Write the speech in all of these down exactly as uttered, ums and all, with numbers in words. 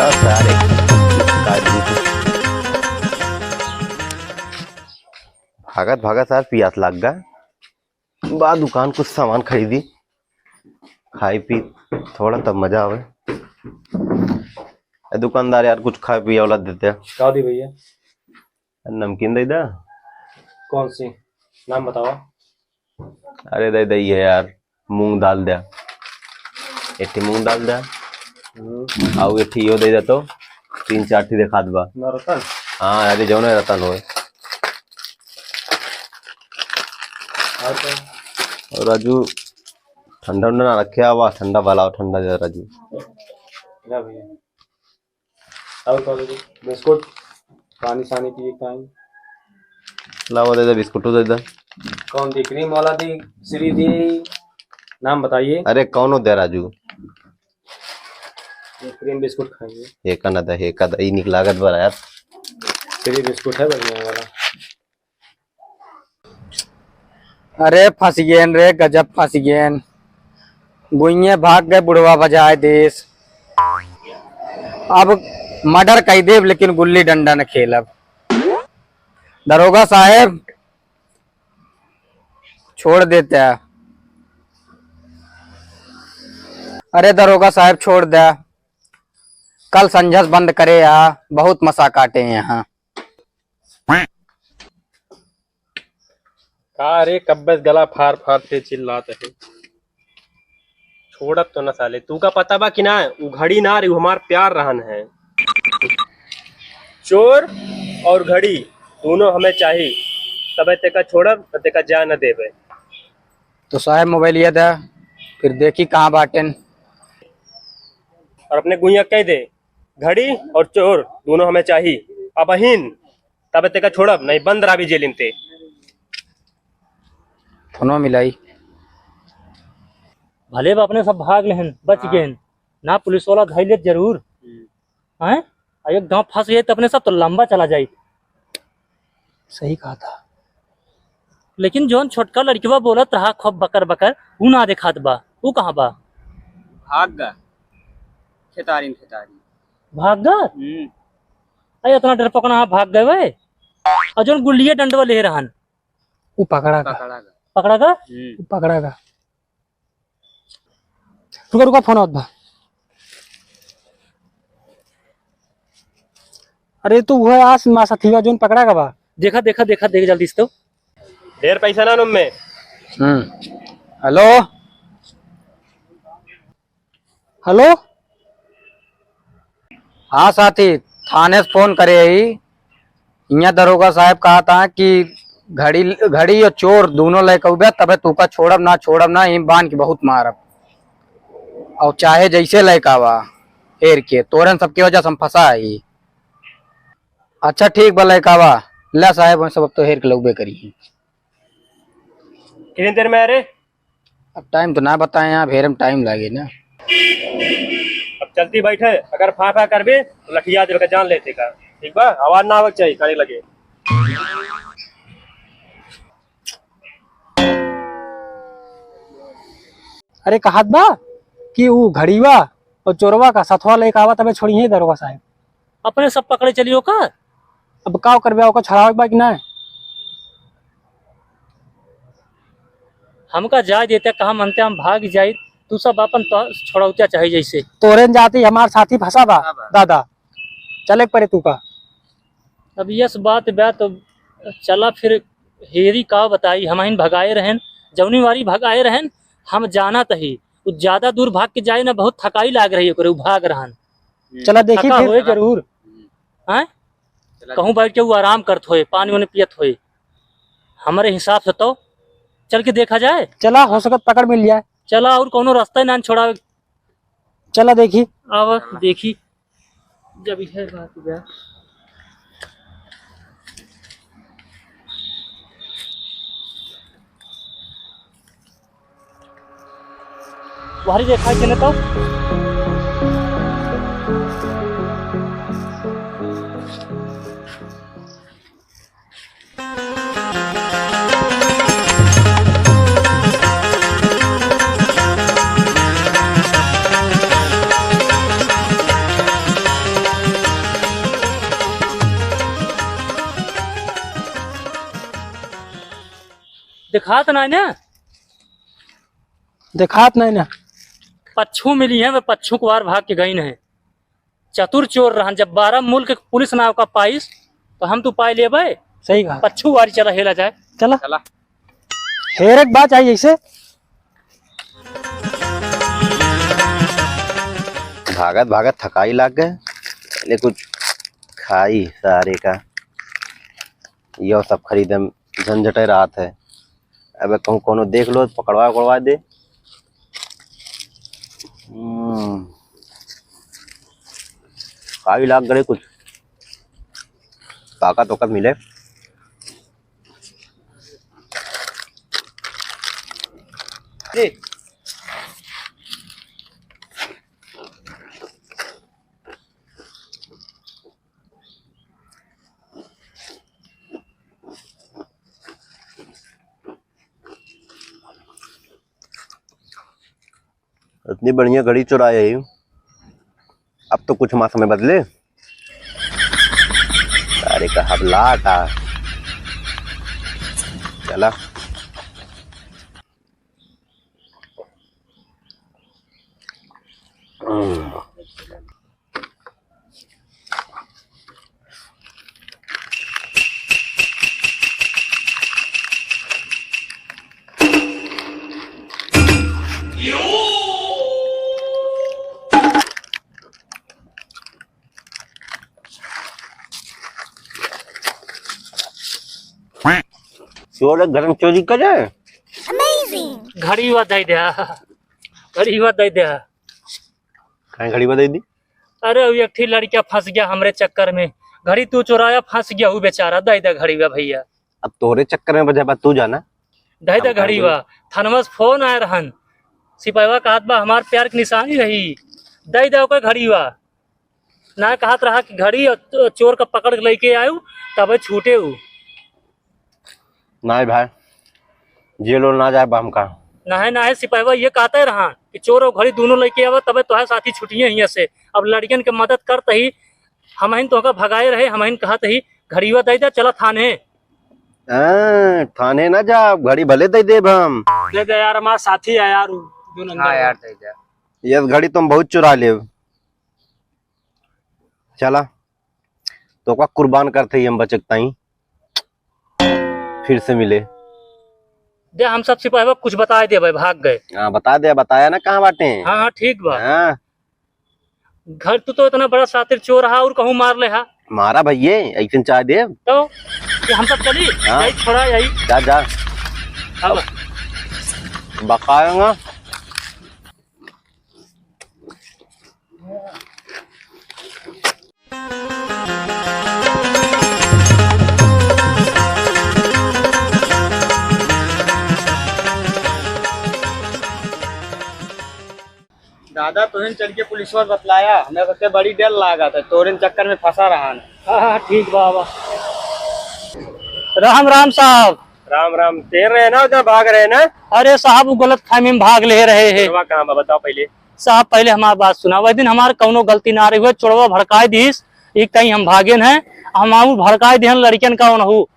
सारे, भागत भागत सार पियास लाग गा। बा दुकान कुछ सामान खरीदी, खाई पी थोड़ा तब मजा आवे। ए दुकानदार यार, कुछ खाए पिए वाला देते। का दी भैया? नमकीन दे दा। कौन सी? नाम बतावा। अरे दे दे ये यार, मूंग दाल दे, एक ठी मूंग दाल दे। हम्म। आउ एक ठी यो दे दे तो, तीन चार ठी देखात बा। ना रतन? हाँ, अरे जौन है रतन होए। और क्या? और राजू, ठंडा उंडा ना रखे आवा, ठंडा वाला ठंडा दे राजू। ना भैया। और कौन सी? बिस्कुट, पानी सानी पिए का है। लावा दे दे, बिस्कुटो दे दे। कौन दी? क्रीम वाला दी, श्री दी? नाम बताइए। अरे कौनो दे राजू। ये क्रीम बिस्कुट खाइए। एक ना दे, एक का दे, ई निक लागत बा यार। श्री बिस्कुट है बढ़िया वाला। अरे फंस गेन रे, गजब फंस गेन। गुइये भाग गए बुढ़वा बजाए देस। अब मर्डर कइ देब लेकिन गुल्ली डंडा न खेलब। दरोगा साहेब छोड़ देते हैं। अरे दरोगा साहेब छोड़ दे, कल संझस बंद करे आ, बहुत मसा काटे हैं यहाँ। का रे, कब्बे से गला फार फार के चिल्लात है? छोड़त तो ना साले। तू का पता बा कि ना, उ घड़ी ना रे, उ हमार प्यार रहन है। चोर और घड़ी दोनों हमें चाही, तबे तेका छोड़ब, न तेका जाए न देबे। तो साहेब मोबाइल ये दा, फिर देखी कहाँ बाटेन। और अपने गुइया कह दे, घड़ी और चोर दोनों हमें चाही। अबहिन तबे तेका छोड़ब, नहीं बंद राबी जेलिन ते। फोनो मिलाई। भले बा अपने सब भाग लेहन, बच हाँ। गेन। ना पुलिस वाला धइले जरूर। हम्म। हैं? आ एक गाँव फंस गए तो अपने सब तो लंबा चला जाई। सही कहा था। लेकिन जौन छोटका लड़कवा बोलत रहा खूब बकर बकर, ऊ ना देखात बा। ऊ कहाँ बा? भाग गा। खेतारी में खेतारी। भाग गा? हम्म। अरे इतना डर पकड़ा भाग गए वे। और जौन गुल्लिया डंडवा ले रहन। ऊ पकड़ा गा। पकड़ा गा। पकड़ा गा? हम्म। ऊ पकड़ा गा। रुका, रुका, फोन आवत बा। अरे, तू उहे आस मा साथी बा, जौन पकड़ा गा बा। देखा, देखा, देखा, देख जल्दी से तो। ढेर पैसा ना नुम में। हम्म। हेलो? हेलो? हाँ साथी, थाने से फोन करे ही। इहाँ दरोगा साहेब कहा था कि घड़ी, घड़ी और चोर दोनों लेके उबे, तबे तूका छोड़ब ना, छोड़ब ना, इम बांध के बहुत मारब। और चाहे जैसे लेके आवा, हेर के, तोरन सबके वजह से हम फंसा ही। अच्छा ठीक बा, लेके आवा। ले साहेब, हम सब अब तो हेर के लौबे करी। कितनी देर में आ रे? अब टाइम तो ना बताए, यहाँ भेरे में टाइम लागे ना। अब चलती बैठे, अगर फां फां करबे तो लठिया देवे का जान लेते का, ठीक बा? आवाज ना आवे के चाहिए काने लगे। अरे कहत बा कि ऊ घड़ीवा और चोरवा का सथवा लेके आवा, तबे छोड़िहैं दरोगा साहेब। अपने सब पकड़े चलियो का? अब का करबे, ओका छड़ावे के बा कि ना? हमका जाए देते, कहा मनते हम भाग जाई, तू सब अपन तो छोड़ौतिया चाहे जैसे। तोरे न जाती हमार साथी फंसा बा, फंसा बा। दादा, चले के पड़े तू का। अब यस बात बा तो चला फिर, हेरी का बताई, हमहिन भगाए रहन, जौनी वारी भगाए रहन, हम जानत ही, उ ज्यादा दूर भाग के जाए ना, बहुत थकाई लाग रही ओकरे, उ भाग रहन। हम्म। चला देखी थका फिर। होए जरूर। हम्म। हैं? चला कहूँ देखी। बैठ के उ आराम करत होए, पानी वानी पियत होए। हमरे हिसाब से तो चल के देखा जाए। चला, हो सकत पकड़ मिल जाए। चला, और कौनो रास्ता ही ना छोड़ावे। चला देखी। आवा, देखी। जब इहे बात बा। वहरी देखा के न तो। देखात नाहीं ना? देखात नाहीं ना। पच्छू मिली है, वे पच्छू कुवार भाग के गइन है। चतुर चोर रहन, जब बारह मुल्क के पुलिस ना ओका पाइस, तो हम तू पाइ लेबे। सही कहा। पच्छू वारी चला हेला जाए। चला। चला। हेरे के बात आई ऐसे। भागत भागत थकाई लाग गए, पहले कुछ खाई सारे का, यो सब खरीदे में झंझटे रहत है। अबे कहूँ कोनो देख लो, पकड़वा उकड़वा दे। हम्म, खाई लाग गए कुछ, ताकत ओकत मिले। जी। इतनी बढ़िया घड़ी चुराए ही, अब तो कुछ मास में बदले। अरे का हबलाटा। चला। चोर घर में चोरी करे। घड़ी हुआ दे दे, घड़ी हुआ दे दे। काहे घड़ी बदल दी? अरे, वो एक ठी लड़किया फंस गया हमरे चक्कर में। घड़ी तू चुराया, फंस गया हूँ बेचारा। दे दे घड़ी बा भैया। अब तोरे चक्कर में बजा बा, तू जाना। दे दे हम घड़ी काहे बा। थानवा से फोन आए रहन, सिपहवा कहत बा हमार प्यार की निशानी रही। दे दे ओकर घड़ी बा। ना कहत रहा कि घड़ी और चो-, चोर का पकड़ के लेके आयु, तबे छूटे उ। नाहीं भाई, जेल ओल ना जाए बा हमका। नाहीं, नाहीं, सिपहवा ये कहते रहा कि चोर और घड़ी दोनों लेके आवा, तबे तोहार साथी छुटिए हियाँ से। अब लड़कियन के मदद करत ही, हमहिन तोहका भगाए रहे, हमहिन कहत ही, घड़ीवा दे दे, चला थाने। हाँ, थाने ना जा, घड़ी भले दे देब हम। दे दे यार, हमार साथी है यार, उ जो नंदन हाँ है। यार, दे दे। ये घड़ी तुम बहुत चुरा लेब। चला, तोका कुर्बान करते ही हम बचक ताई। फिर से मिले। दे, हम सब सिपहवा कुछ बताए दे भाई, भाग गए। हाँ, बता दे, बताया ना कहाँ बाटे। हाँ, हाँ, ठीक बा। हाँ। घर तू तो इतना बड़ा शातिर चोर रहा और कहूँ मार ले हा। मारा भैये, ऐसे चाय दे। तो ये हम सब चली? हाँ। यही छोड़ा यही। जा, जा। अब बकाएंगा। दादा, तोहिन चल के पुलिस वाला बतलाया, हमें सबके बड़ी डर लागत है, तोरिन चक्कर में फंसा रहा है। हाँ, हाँ, ठीक बा, बा। राम राम साहब। राम राम। तेर रहे ना, उधर भाग रहे ना? अरे साहब, वो गलत फहमी में भाग ले रहे हैं। चोरवा कहाँ बा, बताओ पहले। साहब, पहले हमार बात सुना। वह दिन हमार कौनो गलती ना रही हुए, चोरवा भड़काए दीस, ई कहीं हम भागेन हैं, हम आऊ भड़काए दिहन लड़कियन का ओनहू,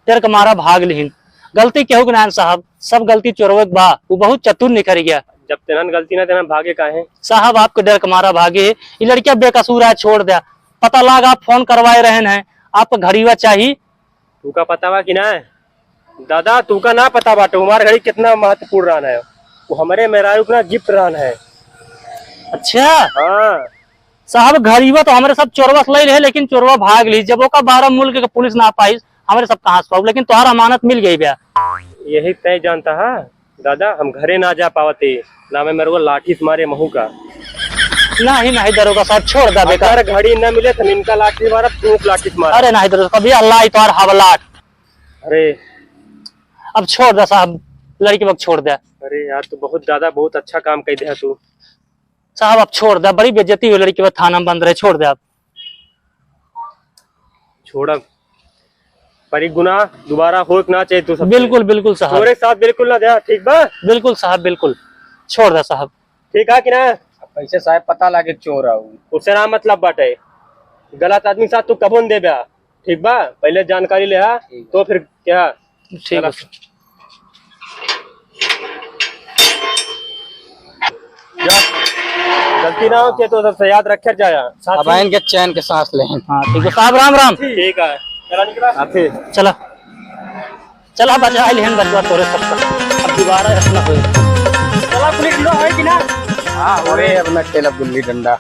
डर के मारा भाग लिहिन। गलती केहू के नान साहब, सब गलती चोरवे के बा, वो बहुत चतुर निकल गया। जब तेनन गलती ना, तेनन भागे काहे? साहब, आपके डर के मारा भागे, ये लड़किया बेकसूर है, छोड़ द्या। पता लाग आप फोन करवाए रहन हैं, आपका घड़ीवा चाही। तू का पता बा कि ना? दादा, तू का ना पता बाटे, हमार घड़ी कितना महत्वपूर्ण रहन है। वो हमारे मेहरारू का ना गिफ्ट रहन है। अच्छा? हाँ। साहब, घड़ीवा तो हमरे सब चोरवा से ले रहे, लेकिन चोरवा भाग ली। जब ओका बारह मुल्क के पुलिस ना पाइस, हमरे सब कहाँ से पाऊ? लेकिन तोहार अमानत मिल गई बा। यही तय जानता है दादा, हम घरे ना जा पावते, ना मैं मेरे को लाठी से मारे महू का। नहीं, नहीं दरोगा साहब, छोड़ दे बेटा। अगर घड़ी न मिले तो इनका लाठी मारा, तू लाठी से मारा। अरे नहीं दरोगा, कभी अल्लाह ही तोहार हवलाट। अरे। अब छोड़ दे साहब, लड़की बक छोड़ दे। अरे यार, तू बहुत दादा, बहुत अच्छा काम कर दिया तू। साहब, अब छोड़ दे, बड़ी बेइज्जती हुई लड़की बक, थाना में बंद रहे, छोड़ दे आप। छोड़ब, पर ई गुनाह दोबारा होए के ना चाहिए तू सबसे। बिल्कुल, बिल्कुल साहब। तोरे साथ बिल्कुल ना दे, ठीक बा? बिल्कुल साहब, बिल्कुल। छोड़ दे साहब। ठीक है कि ना? अब कैसे साहब पता लागे चोर आऊ? उससे ना मतलब बाटे। गलत आदमी के साथ तू कबो न देबे, ठीक बा? पहले जानकारी ले हा, ठीक। तो फिर क्या? ठीक चला। बा। गलती ना हो के तो सबसे याद रखे जाया। अब आइन के चैन के सांस लें। हाँ, ठीक है साहब, राम राम। ठीक है, चला निकला। चला, चला बचा लिहन बचवा तोरे सबका। अब दोबारा ऐसा ना होए। चला पुलिस लो है कि ना? हाँ, अरे अपना खेल गुल्ली डंडा।